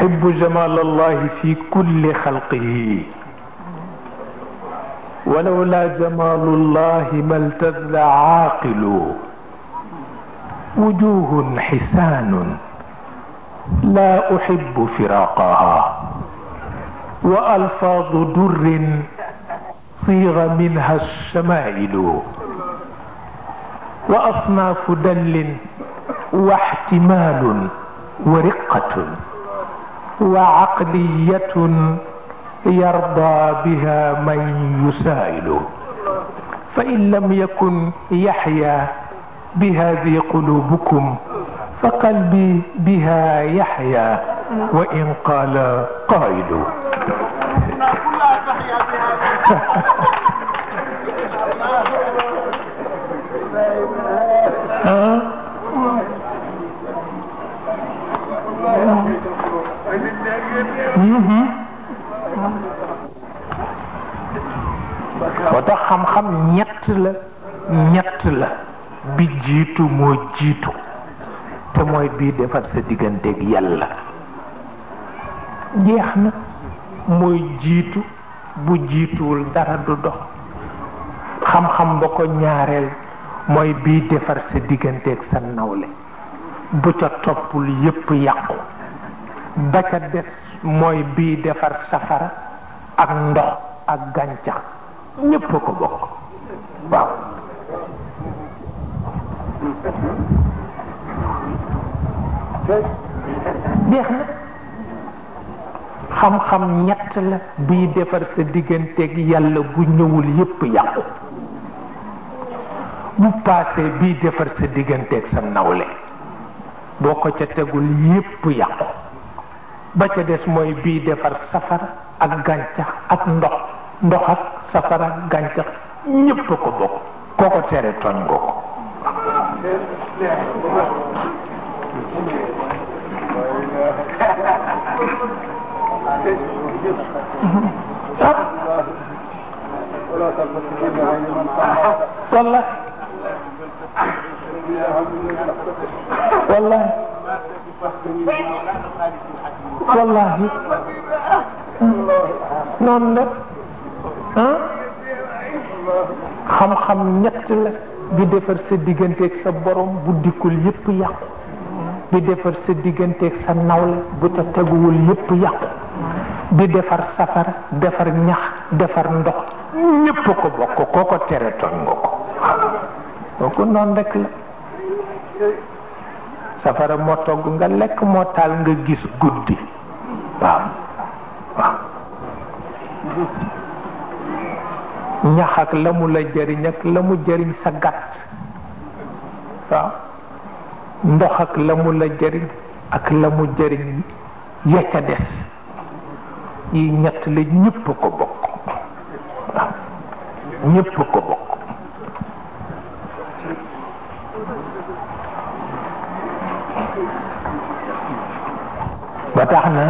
أحب جمال الله في كل خلقه ولولا جمال الله ما التذ عاقل وجوه حسان لا أحب فراقها وألفاظ در صيغ منها الشمائل وأصناف دل واحتمال ورقة وعقلية يرضى بها من يسائل فإن لم يكن يحيا بهذه قلوبكم فقلبي بها يحيا وإن قال قائل wata xam-xam ñett la bi jiitu moo jiitu te mooy bii defar sa digganteeg yàlla jeex na mooy jiitu bu jiituwul dara du dox xam-xam ba ko ñaareel mooy bii defar sa digganteeg sa nawle bu ca toppul yépp yàqu ba ca des mooy bii defar safara ak ndox ak gàncax ñépp ko bokk waaw jeex na xam-xam ñett la bii defar sa digganteeg yàlla bu ñëwul yépp yàqu bu paasee bii defar sa digganteeg sa nawle boo ko ca tegul yépp yàqu ba ca des mooy bii defar safara ak gàncax ak ndox ak safara ak gàncax ñépp ko bokk koo ko tere tooñ nga ko والله والله والله noonu la xam-xam ñett la bi defar sa digganteeg sa borom bu dikkul yépp yàqu bi defar sa digganteeg sa nawle bu ca teguwul yépp yàqu bi defar safara defar ñax defar ndox ñépp ko bokk koo ko tere tooñ nga ko kooku noonu rek la safara moo togg nga lekk moo taal nga gis guddi waaw waaw ñax ak la mu la jëriñ ak la mu jëriñ sa gàtt waaw ndox ak la mu la jëriñ ak la mu jëriñ ya ca des yi ñett la ñépp ko bokk waaw ñépp ko bokk ba tax na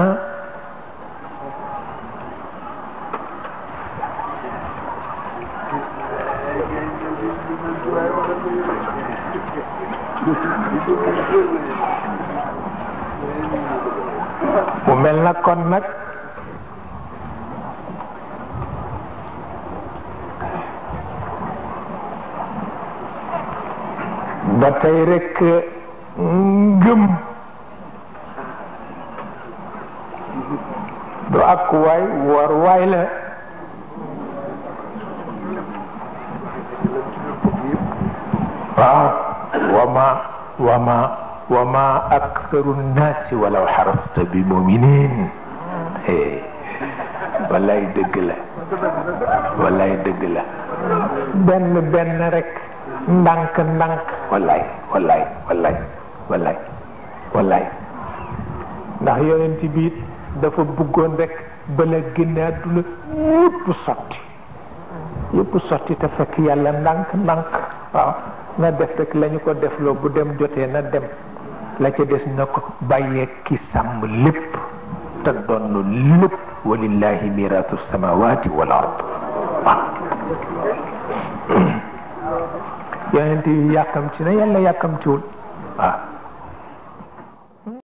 mu mel na kon nag ba tey rekk ngëm du ak waay war waay la waaw wama aktharu nnaasi walaw xarasta bi muminin wallaay dëgg la wallaay dëgg la benn rek ndànk wallaay ndax yonent bi dafa bëggoon rek bala génne àdduna yépp sotti te fekk yàlla ndànk waaw na def rek lañu ko defloo bu dem jotee na dem la ca des na ko bàyyee ki sàmm lépp te donn lépp walillahi miraatu samawati wal ard waaw yonent yi yàkkamti na yàlla yàkkamtiwul waaw